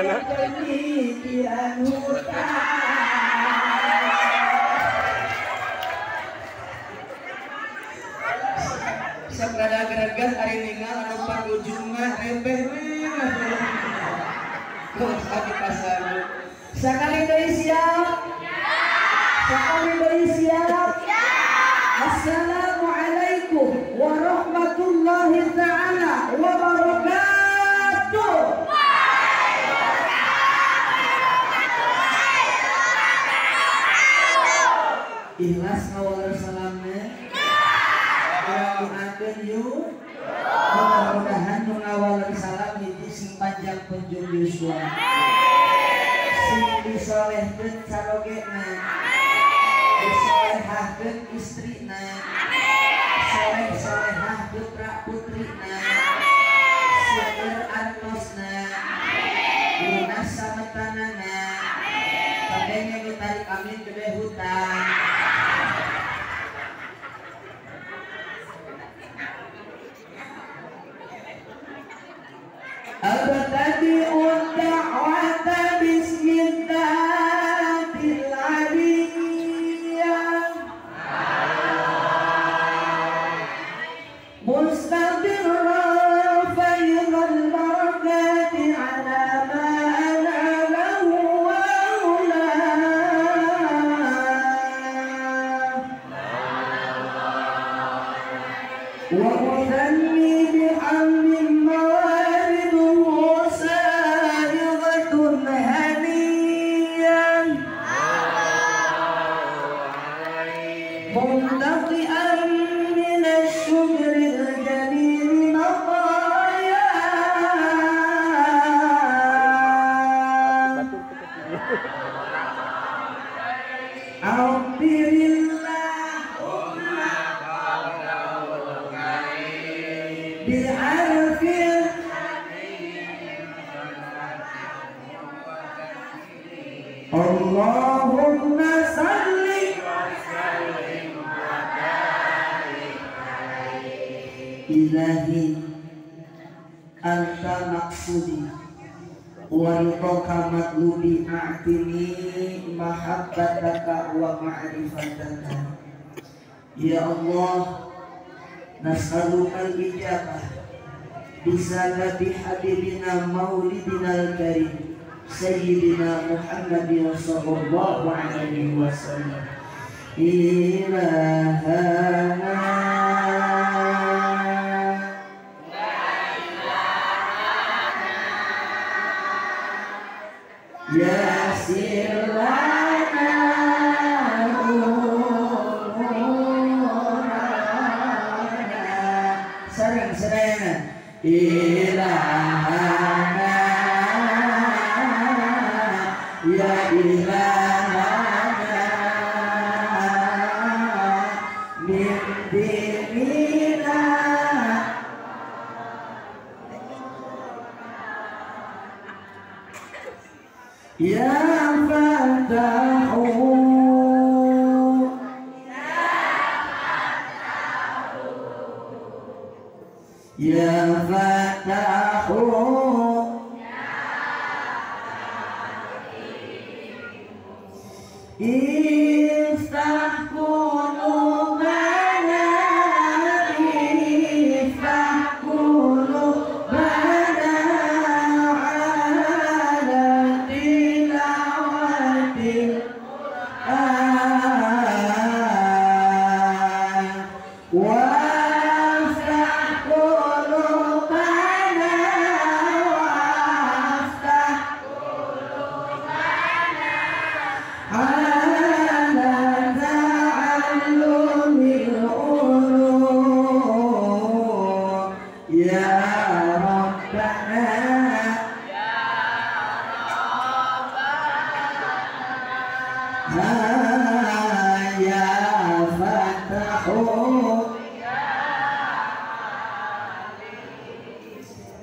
Ayana. Sok rada greget ari ningal anu pangujung mah rebeh we. Kok di pasar. Sakali deui siap? Sakali deui siap? Assalamualaikum warahmatullahi taala wabarakatuh. Ikhlas ngawaler salamna. Doakeun yuk. Mudah-mudahan nu ngawaler salam hiji sing panjang penjung yuswa. Sing disolehkeun carogena. Disolehahkeun istrina. Soleh-solehah putra putrina. Seueur antosna. Lunas sametanana. Kadenge nu tarik amin gede hutang. أبتدئ الدعوة بسم الذات العلية مستمرا فيض البركات على ما أناله وأولاه وأثني بحمد ممتطئا من الشجر الجميل مطايا عبر اللهم بعرف اللهم صل إلهي أنت مقصودي ورضاك مطلوبي أعطني محبتك ومعرفتك يا الله نسألك الإجابة بسبب حبيبنا مولدنا الكريم سيدنا محمد صلى الله عليه وسلم. إلهنا يا سرنا أمورنا sareng sadayana ilahana ya ilahana min dinina Ya Fatahu Ya Fatahu Iftah qulubana Iftah qulubana ala tilawatil Qur'an Waftah qulubana Waftah qulubana ala ta'allumil ulum Ya Rabbana Ya Fatahu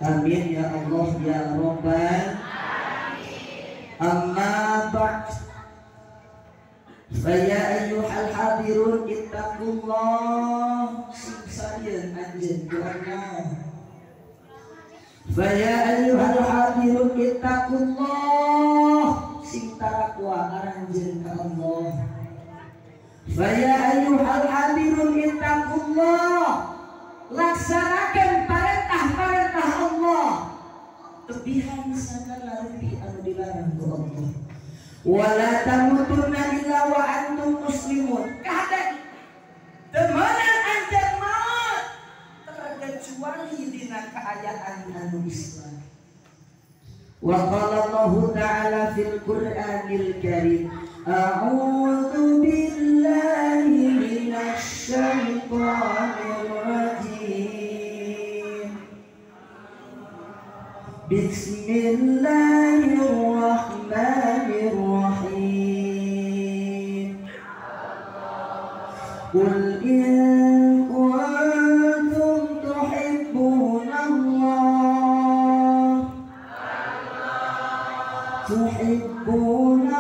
Amin ya Allah ya Rabbal Amma ba'd Faya ayyuhal hadirun ittaqullah sing sarieun anjeun ku Allah Faya ayyuhal hadirun ittaqullah Faya ayyuhal hadirun ittaqullah, laksanakan perintah-perintah Allah, tebihan sagala rupi anu dilarang ku Allah. Wala tamutunna illa wa antum muslimun. Kahade temenan anjeun maut terkecuali dina kaayaan anu Islam. Wa qala Allah ta'ala fil Qur'anil Karim, a'udzu billahi minasy syaithanir rajim. Bismillahirrahmanirrahim. Qul in kuntum tuhibbuna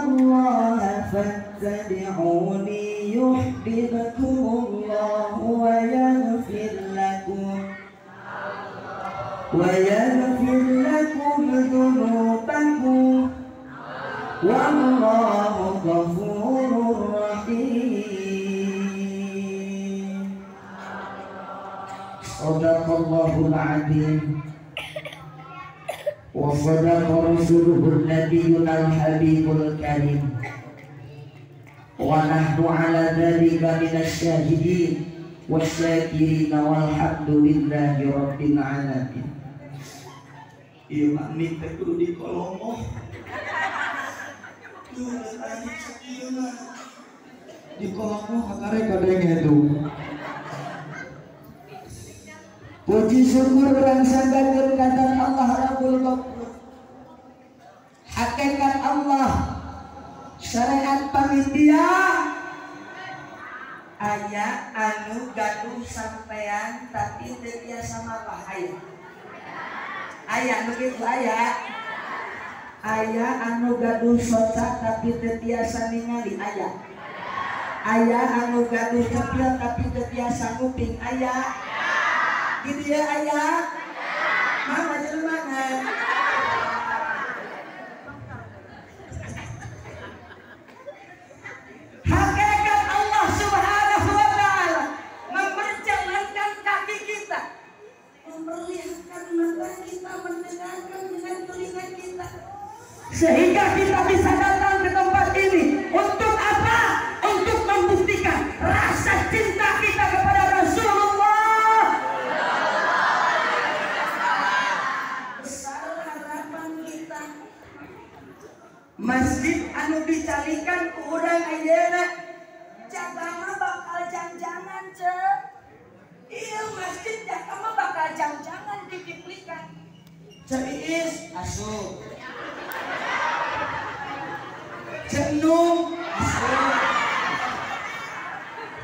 Allah fattabi'uni yuhibbukumullah wa yaghfir lakum dhunubakum wallahu ghafurur rahim. Shadaqallahul azim. Wa sadaqa rasuluhul nabiyyul habibul karim. Wa nahnu ala dzalika minasy syahidin wasyakirin walhamdulillahi rabbil alamin. Ieu mah mik teh kudu dikolomoh. Duh, anjing sakieu mah. Dikolomoh kakare kadenge tuh. Puji syukur urang sanggakeun ka Allah Rabbul Ghafur. Hakikat Allah syariat pamindia aya anu gaduh sampean tapi teu tiasa mapah aya. Aya nu kitu aya. Aya anu gaduh soca tapi teu tiasa ningali aya. Aya anu gaduh cepil tapi teu tiasa nguping aya. Gitu ya ayah, mama jadi mana? Hakikat Allah Subhanahu wa Ta'ala memperjalankan kaki kita, memperlihatkan mata kita, mendengarkan dengan telinga kita, sehingga kita bisa datang ke tempat ini untuk apa? Untuk membuktikan rasa cinta kita kepada Rasulullah. Masjid anu dicalikan ku urang ayeuna jagama bakal jangjangan ce. Iya masjid jagama bakal jangjangan dikiplikan. Ceu Iis asup. Ceu Nung asup.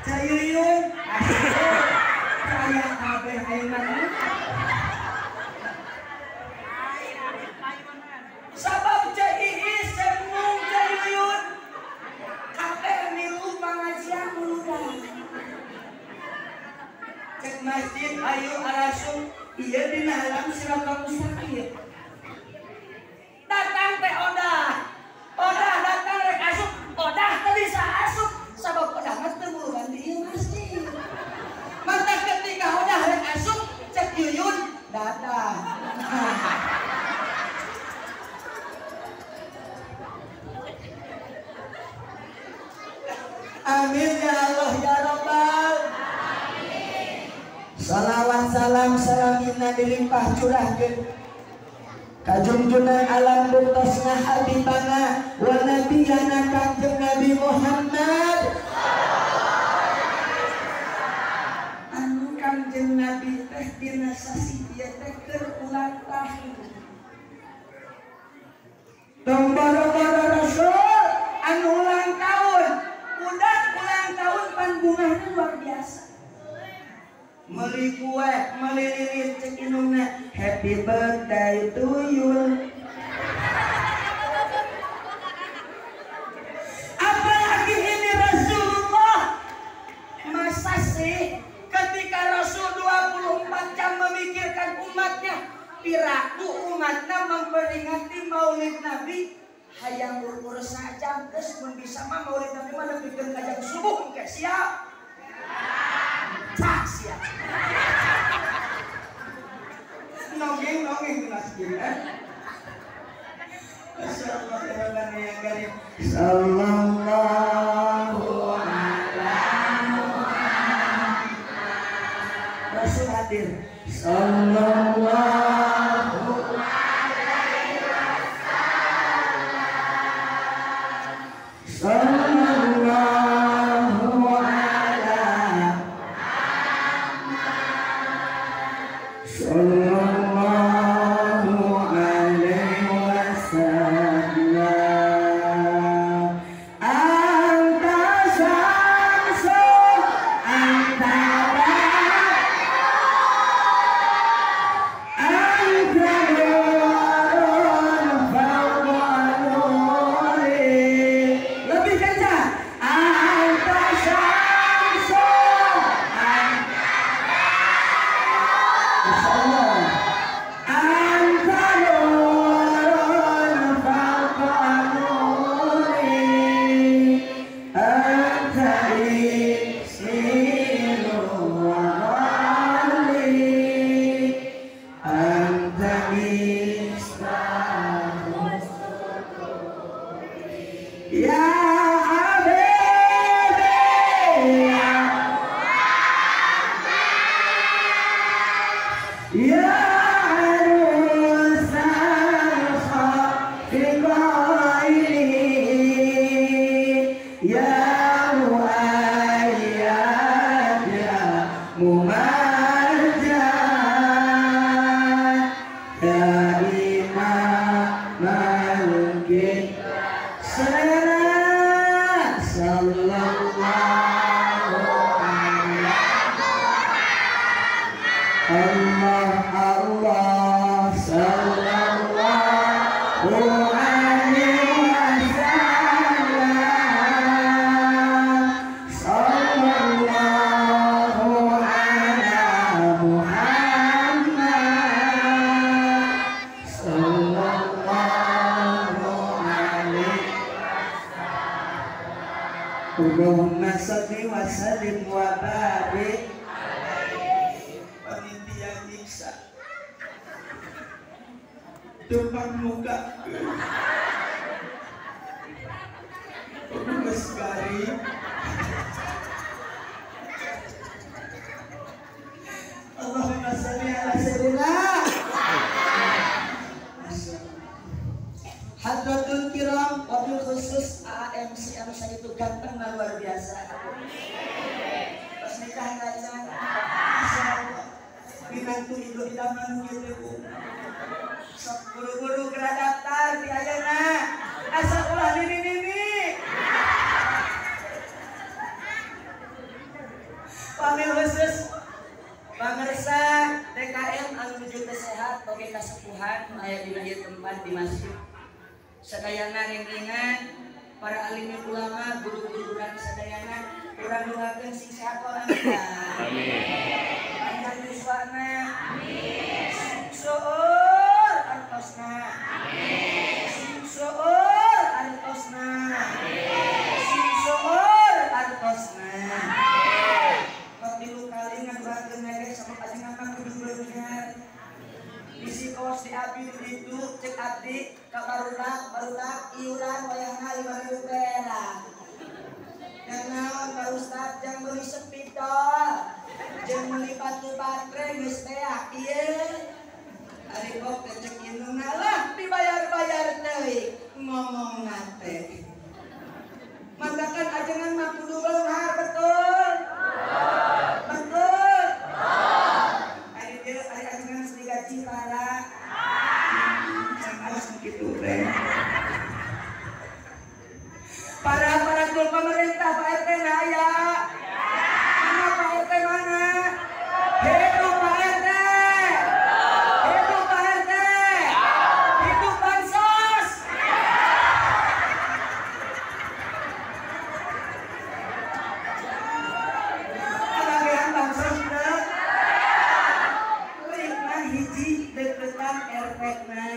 Ceu Yuyun asup. Aya kabeh ayeuna. Sabab Ceu Iis, Ceu Nung, Ceu Yuyun kabeh milu pangajian muludan. Cek masjid ayu arasung ieu dina alam siratal mustaqim. Datang teh odah. Odah datang rek asup, odah teu bisa asup sabab odah mah teu muludan di ieu masjid. Maka ketika odah rek asup, Cek Yuyun datang. Amin ya Allah ya Rabbal alamin. Salawat salam salamina dilimpah curahkeun ka junjungan alam buktosna habibana wa nabiyana Kangjeng Nabi Muhammad. Anu Kangjeng Nabi teh dina sasih ieu teh keur ulang tahun. Tong boro-boro Rasul anu ulang tahun. Udah ulang tahun panbungahnya luar biasa. Meli kue, meli lilin cek indungna, happy birthday to you. Apalagi ini Rasulullah. Masa sih ketika Rasul 24 jam memikirkan umatnya, piraku umatnya memperingati Maulid Nabi Hayang buru-buru sajam geus mun bisa mah maulid Nabi mah nepikeun ka jam subuh engke siap. Cak siap. Nonggeng-nonggeng di masjid eh. Masyaallah ya Rabbana ya Karim. Sallallahu ala Muhammad. Rasul hadir. Sallallahu alaihi wasallam. Sallallahu ala Muhammad. Sallallahu alaihi wasallam. Anta syamsun anta anta nurun fawqa nuri. Lebih kencang. Anta syamsun anta Masyaallah. Anta nurun fawqa nuri. Anta ismilu wa ghali. Anta misbahus ya habibi ya ya arusal khafiqaini ya muayyad ya mumajjad ya imamal kita sallallahu alaihi Allah Allah sallallahu alaihi wasallam. Sallallahu ala Muhammad. Sallallahu alaihi wasallam. Allahumma shalli wa sallim wa barik. Panitia nyiksa depan muka geus garing. Allahumma shalli ala sayyidina Hadratul Kiram, wabil khusus AMC anu sakitu ganteng luar biasa. Pas nikah ngaca, masyaallah. Minantu ibu idaman kitu bu. Sok buru-buru geura daftar di ayeuna. Asa ulah nini-nini. Pamil khusus pangersa TKM anu nuju teu sehat oge kasepuhan aya dina ieu tempat di masjid. Sadayana renggingan para alim ulama, guru-guru urang sadayana urang doakeun sing sehat walafiat. Amin. Panjang yuswana. Amin. Seueur artosna. Amin. Seueur artosna. Amin. Seueur artosna. Amin. Kok tilu kali ngadoakeun mere sama panjenengan mah kudu beunghar. Bisi kawas di abdi di ditu cek abdi ka barudak barudak iuran wayahna 5.000 perak. Yang naon Pak Ustad jang meuli sepitol, jeung meuli batu baterai geus beak ieu. Ari kok teh cek indungna lah dibayar-bayar teuing ngomongna teh. Matakan ajengan mah kudu beunghar betul. Betul. Ari dieu ari ajengan sri gaji para. Sangkos kitu teh. Para aparatur pemerintah Pak RT na aya. Mana Pak RT mana? Hidup Pak RT. Hidup Pak RT. Hidup bansos. Kabagean bansos teu? Leuwih mah hiji deketan RT na.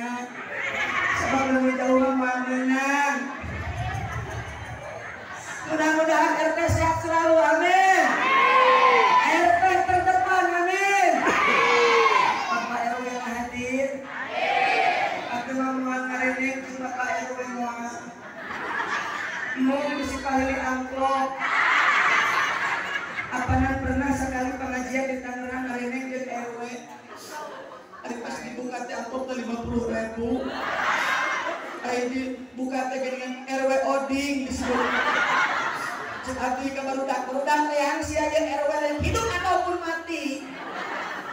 Sabab leuwih jauh mah meunang. jeung Bapak RW moal. Mung bisi pahili amplop. Apanan pernah sekali pengajian di Tangerang ngareneng jeung RW. Ari pas dibuka teh amplop teh 50.000. Ari dibuka teh geuningan RW Oding disebut. Cek abdi ka barudak-barudak teh yang sia jeung RW lain hidup ataupun mati.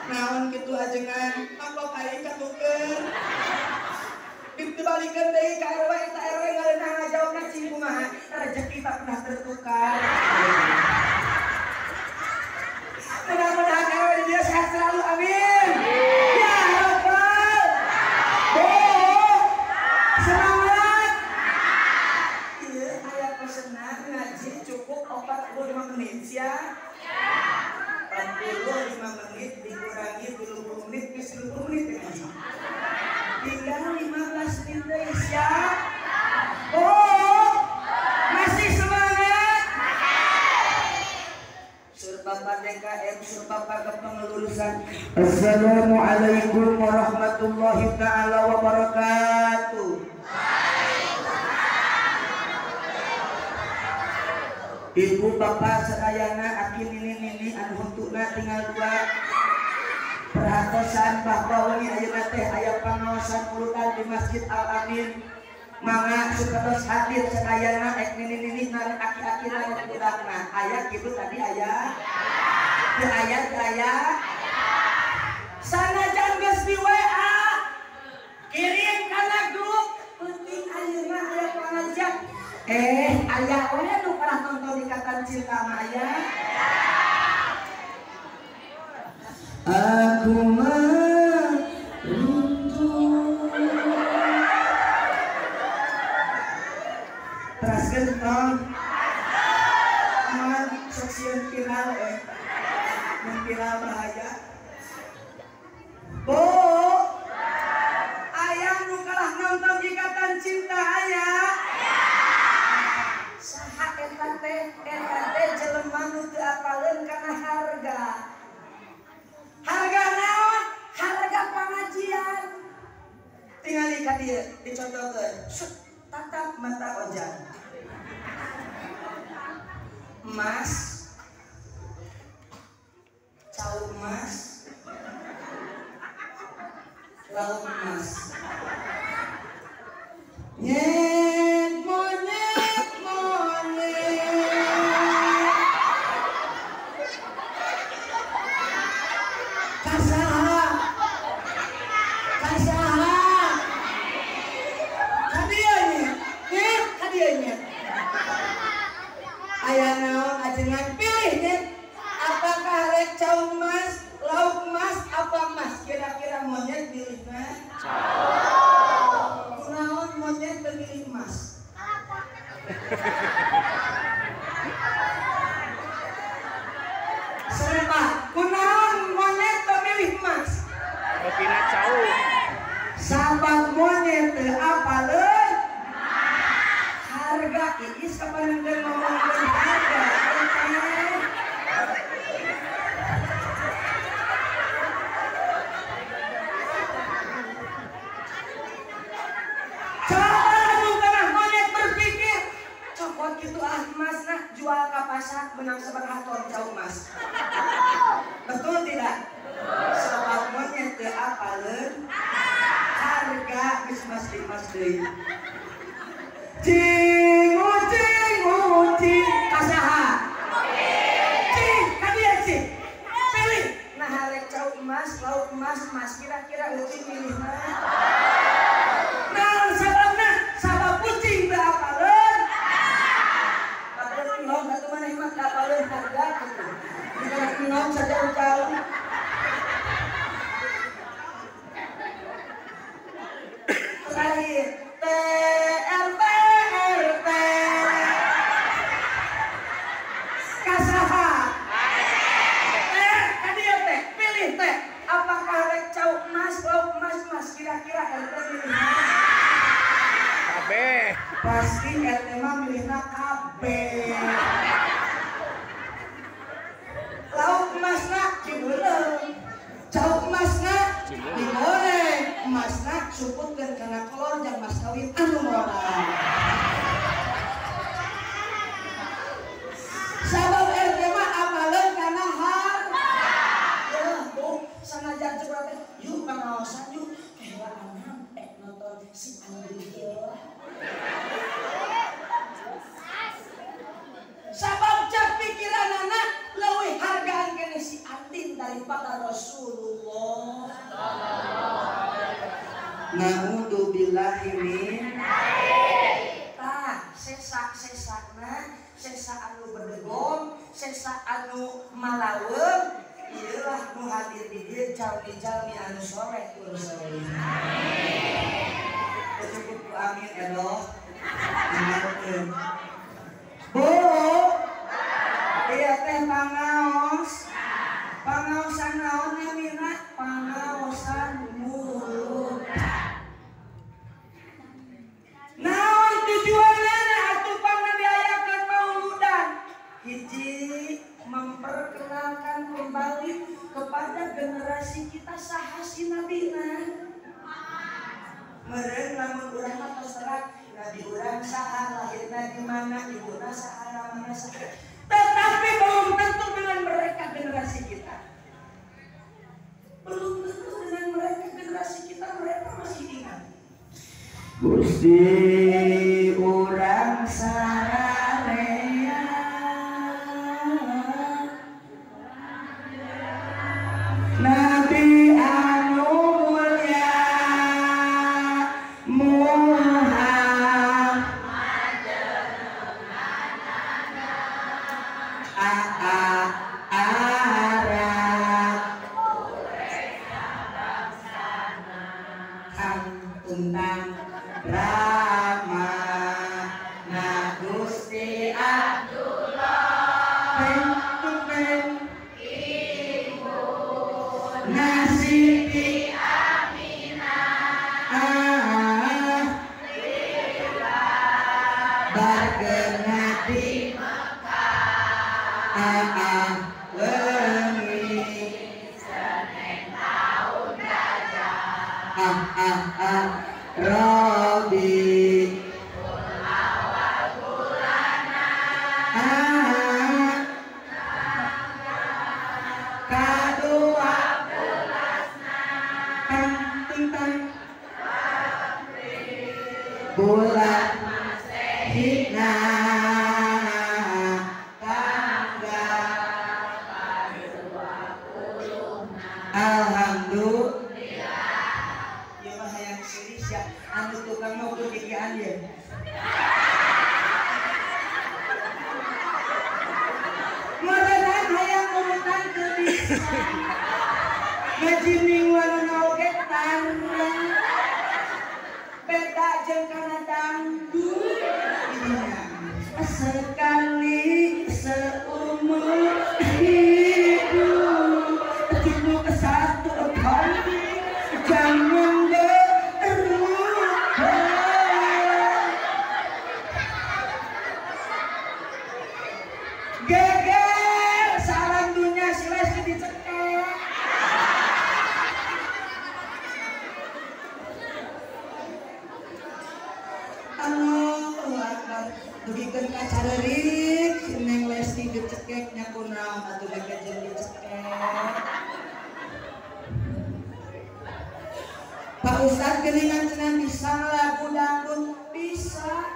Naon kitu ajengan amplop aing katuker. Dibalikeun deui ka RW eta RW ngareunah ngajawabna cing kumaha rezeki tak pernah tertukar. Mudah-mudahan RW dia sehat selalu, amin. Ya Rabbal. Bu, semangat. Iya, aya pesenan ngaji cukup 45 menit ya. 45 menit dikurangi 20 menit, 20 menit ngaji. Tinggal 15 menit deui siap. Oh, masih semangat. Sur Bapak DKM, sur Bapak kepengurusan. Assalamualaikum warahmatullahi taala wabarakatuh. Ibu bapak sadayana aki nini nini anu huntuna tinggal dua. Perhatosan bahwa wengi ayeuna teh aya pangaosan muludan di Masjid Al Amin. Mangga supados hadir sadayana ek nini nini na aki-aki na budakna. Aya kitu tadi aya. Teu aya teu aya. Sanajan geus di WA kirim kana grup penting ayeuna aya pengajian. Aya we nu pernah nonton Ikatan Cinta mah aya. Aku merindu. Teraskeun tong. Moal sok sieun viral mun viral bahaya. Bu, aya nu kalah nonton Ikatan Cinta aya. Saha eta teh jelema nu teu apaleun kana harga. Harga naon? Harga pengajian. Tingali ka dieu dicontohkeun. Sut, tatap mata Ojan. Emas, cau emas, lauk emas. Nyet monyet monyet. Kasaha, kasaha, kadieu nya, nyet kadieu nya. Aya naon ajengan pilih nyet, apakah rek cau emas, lauk emas, apa emas? Kira-kira monyet pilihna? Cau. Kunaon monyet teu milih emas? Serempak, kunaon monyet teu milih emas? Beutina cau. Sabab monyet teu apaleun harga. Iis kapan enggeun ngomongkeun harga teh. Coba lamun tengah monyet berpikir, cokot kitu ah emasna jual ka pasar menang sabaraha ton cau emas. Betul tidak? Sabab monyet teu apaleun harga geus mas di mas deui. Cing ucing ucing kasaha? Cing kadieu cing. Pilih. Nah harek cau emas, lauk emas, emas kira-kira ucing milih mana? Nah sababna sabab kucing teu apaleun. Padahal enom atuh maneh mah teu apaleun harga kitu. Dikana enom sajauh-jauh. Terakhir T R T R T kasaha? Kadieu teh pilih teh apakah rek cau emas, lauk emas, emas kira-kira RT milih mana? Kabeh. Pasti RT mah milihna kabeh. Lauk emasna dibeuleum, cau emasna digoreng, emasna suputkeun kana kolor jang mas kawin. nyamperin anu modal. Sabab RT mah apaleun kana harta. Ya, Bu, sanajan cek urang teh, yuk pangaosan yuk, heula anam nonton si Andi heula. Sabab cek pikiranana leuwih hargaan keneh si Andin daripada Rasulullah. Naudzubillahi min tah sesak-sesakna, sesa anu berdegong, sesa anu malaweung, ieulah nu hadir di dieu jalmi-jalmi anu soleh tur soleh. Amin. Cukup ku amin eloh. Dengarkeun. Bu, ieu teh pangaos. Pangaosan naon namina? Pangaosan mulut. Naon tujuanana atuh pangna diayakeun mauludan? Hiji, memperkenalkan kembali kepada generasi kita saha si nabina. Meureun lamun urang mah tos terang nabi urang saha, lahirna di mana, ibuna saha, namana saha. Tetapi belum tentu dengan mereka generasi kita. Belum tentu dengan mereka generasi kita, mereka masih ingat. Gusti urang sararea Nabi anu mulia Muhammad Arab tentang Rama na Gusti Abdullah ben ibu Nasiti Aminah barkena di Mekah wengi Senin taun gajah Robi awal bulana kadua belasna tentang bulan Masehina tanggal 20 Alhamdulillah. Ieu mah hayang serius ya, anu tukang ngobrol kikian ye. Meureunan hayang urutan teu bisa. Ngaji mingguan oge tarang. Beda jeung kana dangdut. Sekali seumur hidup cukup satu kali, jangan berubah. Geger salam dunia si Lesti dicekek. Allahu Akbar. Dugikeun ka carerik Neng Lesti dicekek nya kunaon atuh geger jeung dicekek. Pak Ustadz geuningan cenah bisa lagu dangdut bisa.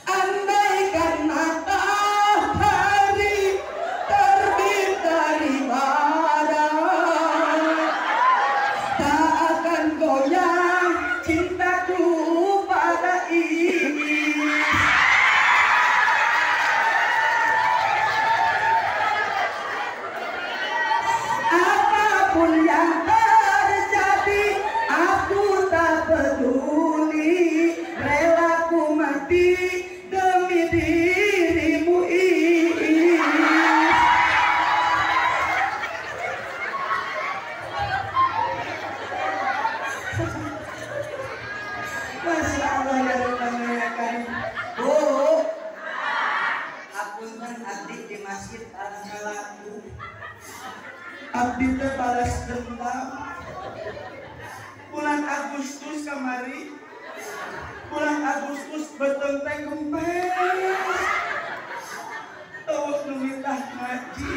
Andaikan matahari terbit dari barat, tak akan goyah cintaku pada ini. Apapun yang terjadi, aku tak peduli, rela ku mati demi dirimu ini. Masya Allah ya Rabbal Alamin. Bu, hapunten abdi di masjid parah ngalaku. Abdi teh balas dendam. Bulan Agustus kamari Beuteung teh kempes. Teueuh nu mitah ngaji.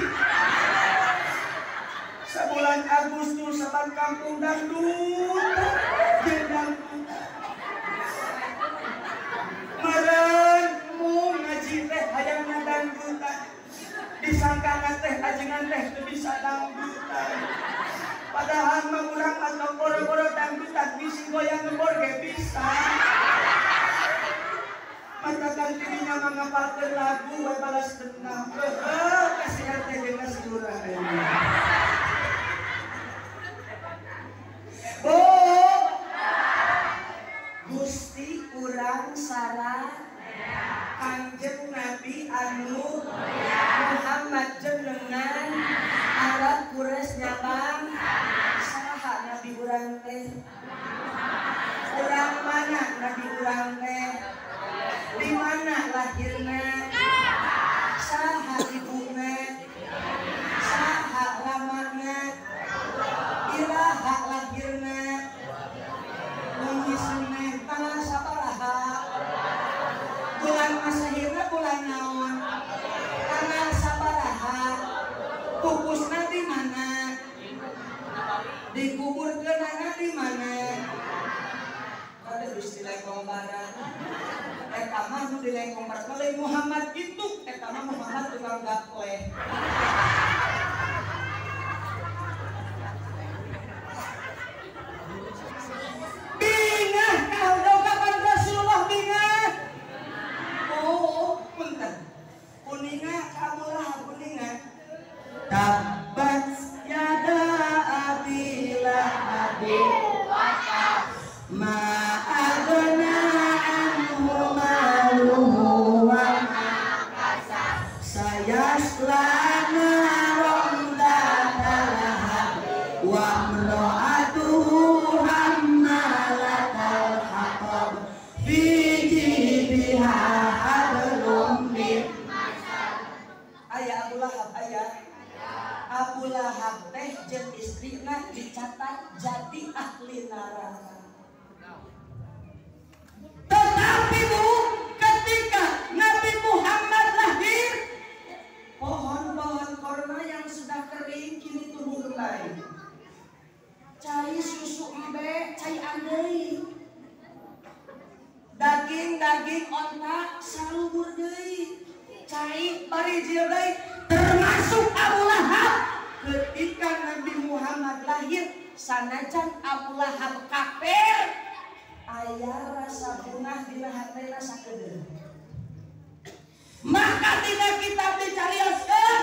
Sabulan Agustus saban kampung dangdut jeung dangdut. Meureun mung ngaji teh hayangna dangdutan. Disangkana teh ajengan teh teu bisa dangdutan. Padahal mah urang atau boro-boro dangdutan bisi goyang ngebor ge bisa. Matakan dirinya mangapalkeun lagu we balas dendam. Heuh kasihan teh jeung ka Bu, Gusti urang sarah Kanjeng Nabi anu Muhammad jenengan Arab Quraisy nyabang saha Nabi urang teh? Urang mana Nabi urang teh? Di mana lahirna? Saha ibuna? Saha ramana? Iraha lahirna? Mungkin Senin tanggal sabaraha? Bulan masahirna bulan naon? Tanggal sabaraha? Pupusna di mana? Dikuburkeunana di mana? Kada geus di Lengkong Barat. Eta mah nu di Lengkong Barat mah lain Muhammad itu, eta mah Muhammad tukang gaple. Bingah kalau kapan Rasulullah bingah? Oh, punten. Kuninga Abu Lahab kuninga. Tabbat yada abi lahab ma aghna anhu maluhu wa ma kasab sayasla naran dzata lahab wa imra'atuhu hammalatal hatab fi jidha hablum min masad. Aya Abu Lahab aya. Abu Lahab teh jeung istrina dicatat jadi ahli neraka. Tetapi Bu, ketika Nabi Muhammad lahir, pohon-pohon korma yang sudah kering kini tumbuh kembali. Cai susu embe, cai andai. Daging-daging onta salubur deui. Cai barijil deui, termasuk Abu Lahab. Ketika Nabi Muhammad lahir, sanajan Abu Lahab kafir, aya rasa bungah dina hatena sakedeung. Maka dina kitab dicarioskeun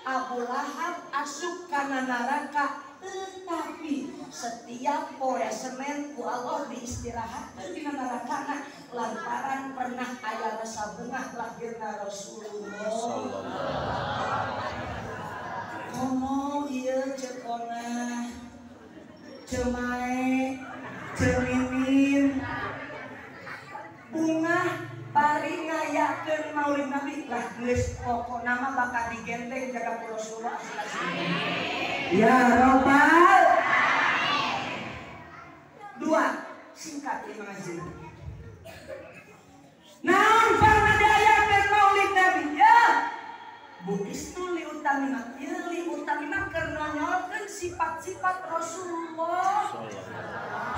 Abu Lahab asup kana neraka, tetapi setiap poe Senin ku Allah diistirahatkeun dina nerakana lantaran pernah aya rasa bungah lahirna Rasulullah. Komo ieu ceuk onah, ceumae, ceumimin, bungah bari ngayakeun maulid Nabi lah geus pokona mah bakal digenteng jaga ku Rasulullah asli. Ya Robbal. Dua, singkat ieu ngaji. Naon farna diayakeun maulid Nabi ya? Buistu li utamima, ieu li utamima keur nonyolkeun sifat-sifat Rasulullah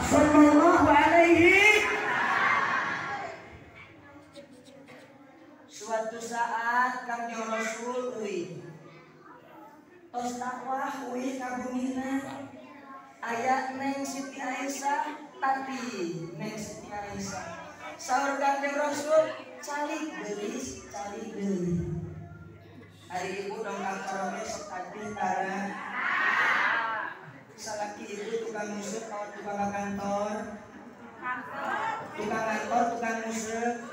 sallallahu alaihi. Suatu saat Kangjeng Rasul euy tos dakwah euy ka bumina aya Neng Siti Aisyah, tapi Neng Siti Aisyah saur Kangjeng Rasul calik geulis calik deui. Hari ibu dongkang karoge sok tadi tara salaki ibu tukang musuk kalau tukang kantor, tukang kantor tukang musuk.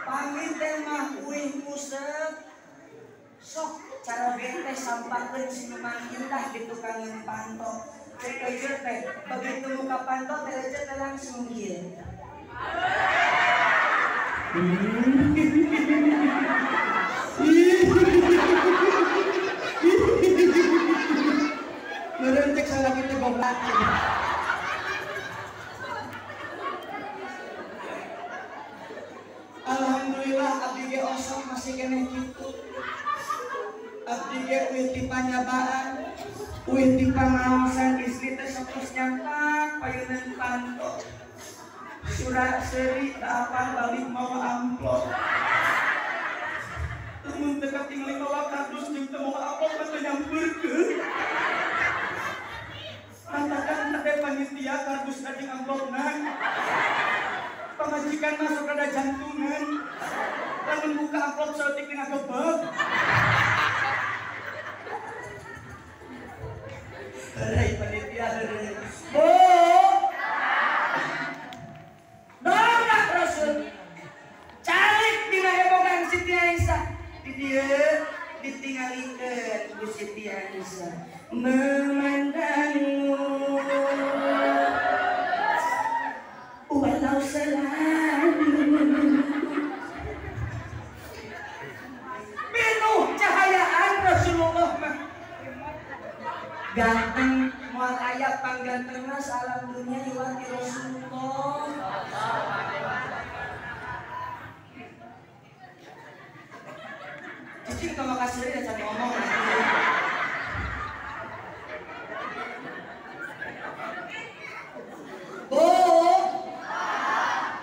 Pamit teh mah uih musuk sok caroge teh sampahkeun sinuman indah di tukangeun panto. Cek eujeut teh begitu muka panto teh eujeut teh langsung kieu. Meureun cek salaki teh goblok. masih keneh kitu. Abdi ge uih ti panyabaan, uih ti pangaosan istri teh sok tos nyangkak payeuneun panto. Surat seri apa balik mawa amplop. Mun teu katingali mawa kardus jeung teu mawa amplop mah teu nyampeurkeun. Matakan teh panitia kardus jeung amplopna. Pamajikan masuk rada jantungan. Lamun buka amplop saeutik dina gebeg. Heureui panitia heureui. Bu. Dongkap Rasul. Calik dina hebogan Siti Aisyah. Di dieu ditingalikeun ku Siti Aisyah. Memandangmu walau selalu penuh cahayaan Rasulullah mah. Ganteng moal aya panggantengna salam dunia iwati Rasulullah. Cicing tong kaseuri da can ngomong. Bu,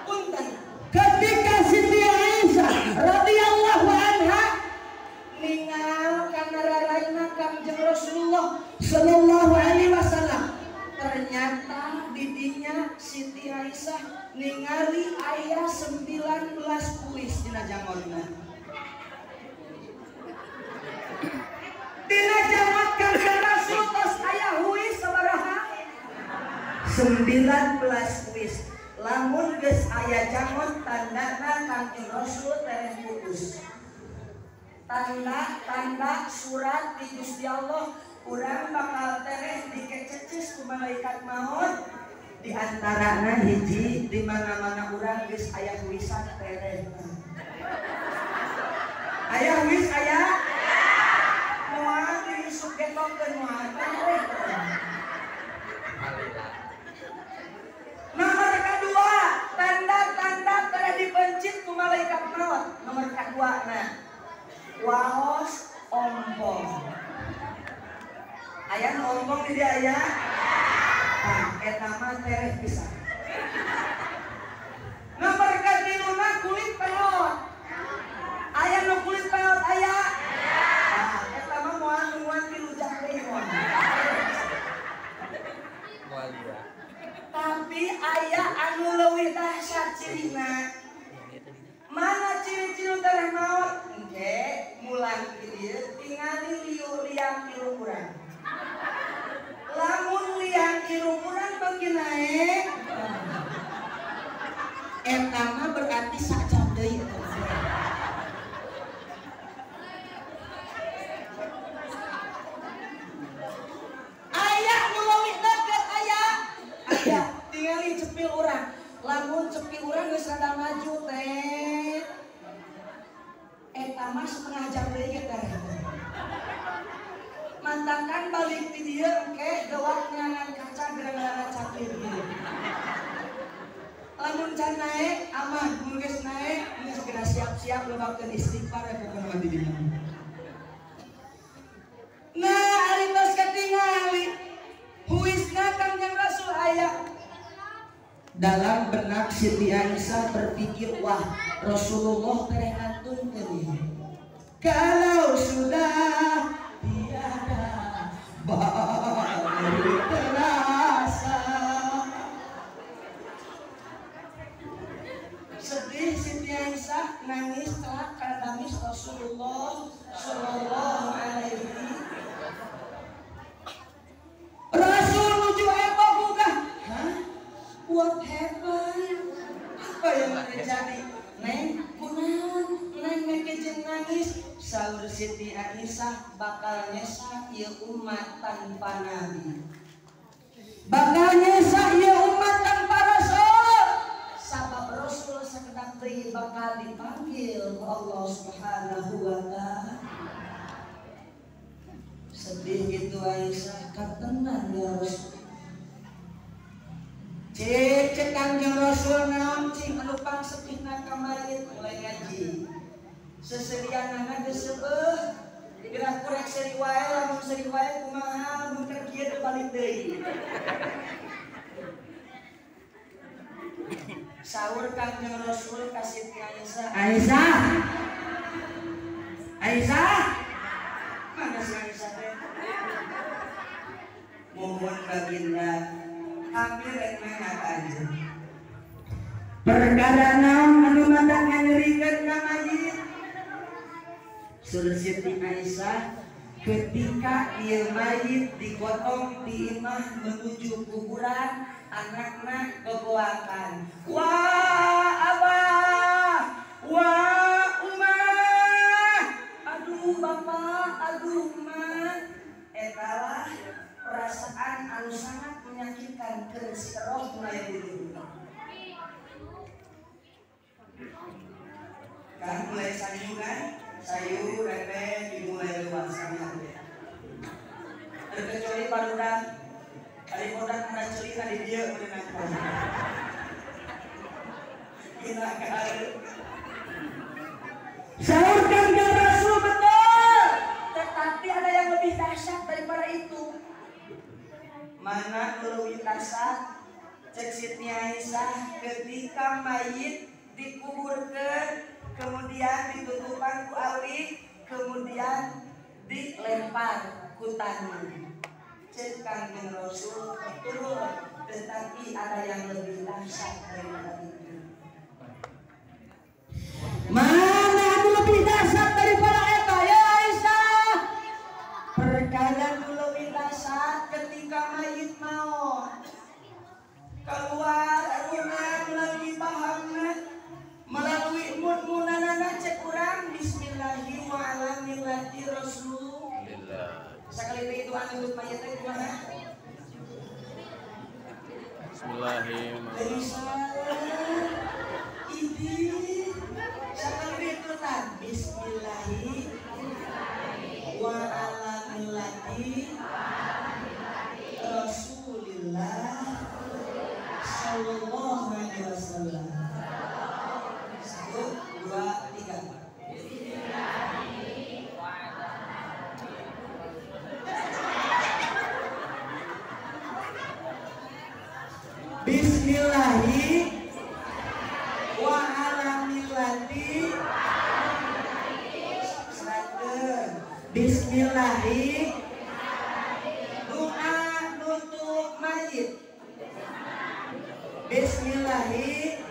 punten. Ketika Siti Aisyah radhiyallahu anha ningal kana raraina Kangjeng Rasulullah sallallahu alaihi wasallam, ternyata didinya Siti Aisyah ningali aya 19 kuis dina jangotna. Dina jangot Kangjeng Rasul tos aya huis sabaraha? 19 kuis. Lamun geus aya jangot tandana Kangjeng Rasul tereh putus. Tanda-tanda surat di Gusti Allah urang bakal tereh dikececes ku malaikat maut. Di antarana hiji di mana-mana urang geus aya huisan tereh. Aya huis aya moal diisuk getokeun moal tereh. Nomor kedua, tanda-tanda tereh dipencit ku malaikat maut. Nomor kedua nah, waos ompong. Aya nu ompong di dia aya? Tah eta mah tereh pisan. Nomor katiluna kulit peot. Aya nu kulit peot aya? Tah eta mah moal nungguan tilu jam deui moal. Moal ieu. Tapi aya anu leuwih dahsyat cirina. Mana ciri-ciri tereh maot? Engke mulang di dieu tingali liu liang irung urang. Lamun liang irung urang beuki naek, eta mah berarti sajam deui eta. Aya nu leuwih deukeut aya. Aya tingali cepil urang. Lamun cepil urang geus rada maju teh. Eta mah setengah jam deui ge teh. Mantakan balik di dieu engke gawat nyangan kaca gara-gara capir ieu. Lamun can naek aman, mun geus naek geus segera siap-siap lobakeun istighfar we pokona mah di dieu. Nah, ari tos katingali huisna Kangjeng Rasul aya. Dalam benak Siti Aisyah berpikir, wah Rasulullah tereh ngantunkeun ieu. Kalau sudah tiada baru terasa. Sedih Siti Aisyah nangis telak karena tangis Rasulullah sallallahu alaihi. Rasul nuju heboh buka. Hah? What happened? Apa yang terjadi? Neng, kunaon? Neng make jeung nangis. Saur Siti Aisyah bakal nyesa ieu umat tanpa nabi. Bakal nyesa ieu umat tanpa rasul. Sabab rasul sakedap deui bakal dipanggil ku Allah Subhanahu wa taala. Sedih gitu Aisyah, katenan ya Rasul. Cek cek Kangjeng Rasul naon cing anu pangsedihna ka mayit mulai ngaji. Seserianana geus seubeuh. Geura kurek seuri wae lamun seuri wae kumaha mun keur kieu teu balik deui. Sahur Kangjeng Rasul ka Siti Aisyah. Aisyah. Aisyah. Mana si Aisyah teh? Mohon baginda kami rek nanya ka anjeun. Perkara naon anu matak nyerikeun ka mayit? Sur Siti Aisyah ketika ieu mayit digotong di imah menuju kuburan, anakna gogoakan. Wah abah, wah umah, aduh bapak, aduh umah. Etalah perasaan anu sangat menyakitkan keur si roh nu aya di dieu. Kan mulai sayu kan? Sayu, remeh, dimulai luas kami. Terkecuali barudak, ari bodak mana celina di dieu meunang. Gila kali. Sahur Kangjeng Rasul betul, tetapi ada yang lebih dahsyat daripada itu. Mana lebih dahsyat? Cek Siti Aisyah ketika mayit dikuburkan, kemudian ditutupan ku awi, kemudian dilempar ku tanah. Cek Kangjeng Rasul betul, tetapi ada yang lebih dahsyat daripada itu. Mana anu lebih dahsyat daripada eta ya Aisyah? Perkara nu lebih dahsyat ketika mayit maot keluar ruhna melalui pahamna melalui mun-munanana cek urang bismillahi wa ala millati rasulillah. Sakali teh itu anu mayit teh kumaha? Bismillahirrahmanirrahim. Ini sakali itu tan bismillahi wa ala millati rasulillah sallallahu alaihi wasallam. 1, 2, 3. Bismillahi wa ala millati. Bismillahi doa nutup mayit. Bismillahi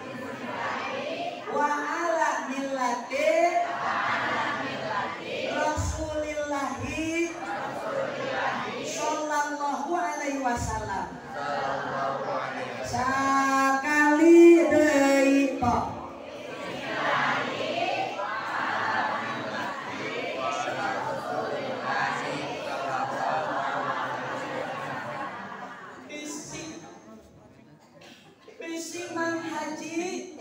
wa ala millati Rasulillahi sallallahu alaihi wasallam. Sakali deui tok. Bisi Mang Haji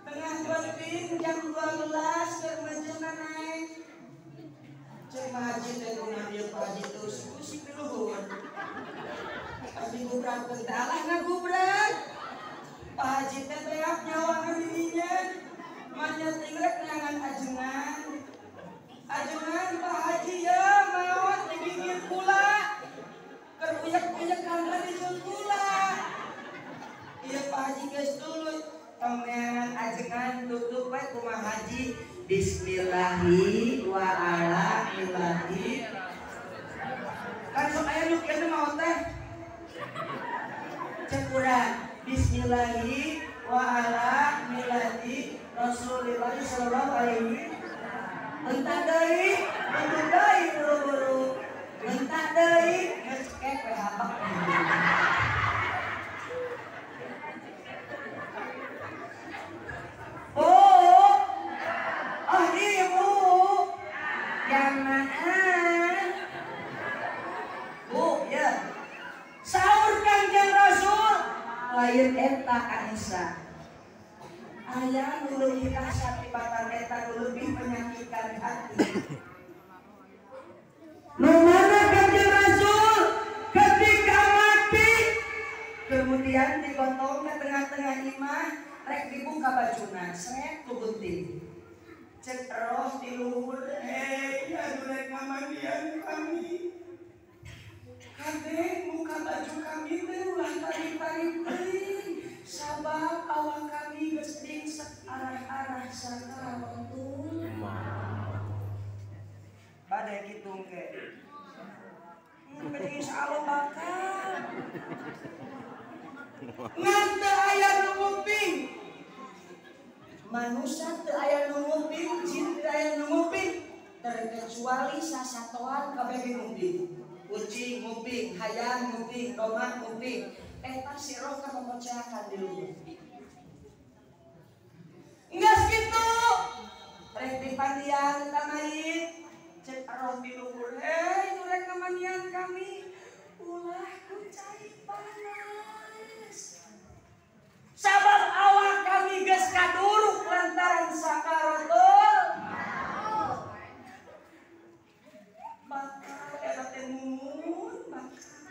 tengah penting jam 12 keur meujeuhna naik. Cek Pak Haji teh kunaon ieu Pak Haji terus pusing di luhur. Pas digubrakkeun teh alah ngagubrak. Pak Haji teh beak nyawa dirinya. Manyeting rek neangan ajengan. Ajengan Pak Haji ya maot digigit kula. Keur uyek-uyekan di kula. Iya Pak Haji geus tuluy tong neangan ajengan tutup we kumaha Haji. Bismillahi wa ala millati. Kan sok aya nu kieu maot teh. Cek urang bismillahi wa ala millati Rasulillah sallallahu alaihi. Entah deui, untung deui buru-buru. Entah deui geus kek we hapak. Oh, oh ibu, jangan bu ya. Sahur Kangjeng Rasul lain eta Aisyah. Aya nu leuwih dahsyat tibatan eta nu leuwih menyakitkan hati. Nu mana Kangjeng Rasul ketika mati kemudian digotong ke tengah-tengah imah rek dibuka bajuna srek ku gunting. Cek roh di luhur, hei anu rek ngamandian kami. Kade muka baju kami teh ulah tarik-tarik teuing. Sabab awak kami geus dingsek arah-arah sakaratul maut. Bade kitu engke. Bade insyaallah bakal. Ngan teu aya nu nguping. Manusia teu aya nu nguping, jin teu aya nu nguping, terkecuali sasatoan kabeh nguping. Kucing nguping, hayam nguping, domba nguping. Eta si roh kakokoceakan di luhur. Enggeus kitu. Rek dipandian ka mayit, cek roh di luhur, hei nu rek ngamandian kami, ulah ku cai panas. Sabab awak kami geus kaduruk lantaran sakaratul maut. Bakal eta teh mumun bakal.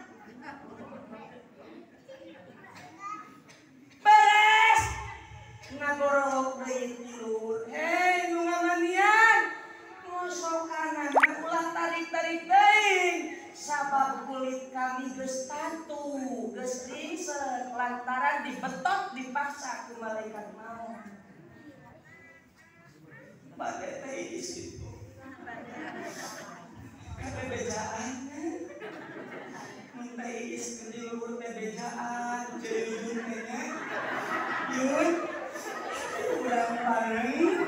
Beres ngagorowok deui ti luhur. Hei nu ngamandian, ngosokanana ulah tarik-tarik teuing. Sabab kulit kami geus tatu, geus ringsek lantaran dibetot dipaksa ku malaikat maut. Bade teh ieu. Kata bejaan. Mun teh iis di luhur teh bejaan, ceuyun teh nya. Yun. Urang bareng.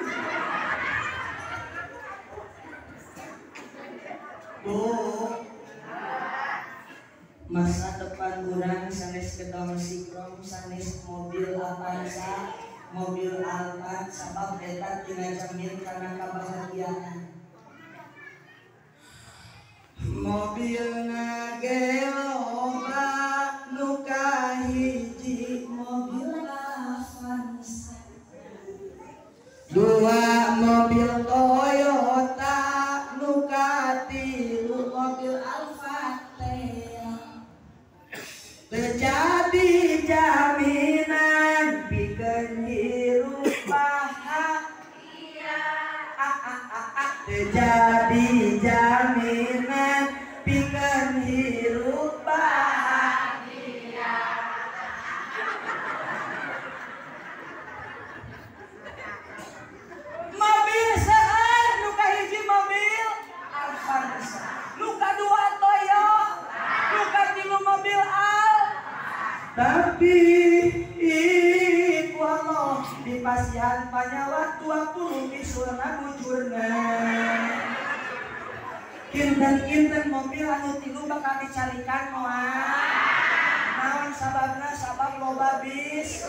Bu, masa depan urang sanes gedong sikrong, sanes mobil Avanza, mobil Alphard, sabab eta tina jamin kana kabahagiaan. Mobilna ge loba nu kahiji mobil Avanza, dua mobil Toyota, nu katilu mobil Alphard. Terjadi jaminan pikeun hirup bahagia. Terjadi jaminan pikeun hirup bahagia. Mobil seueur nu kahiji mobil Avanza, nu kadua Toyota, nu katilu mobil Al. Tapi iku Allah dipasihan panyawa 20 misurna bujurna. Kinten-kinten mobil anu tilu bakal dicarikan moal. Naon sababna? Sabab loba bis.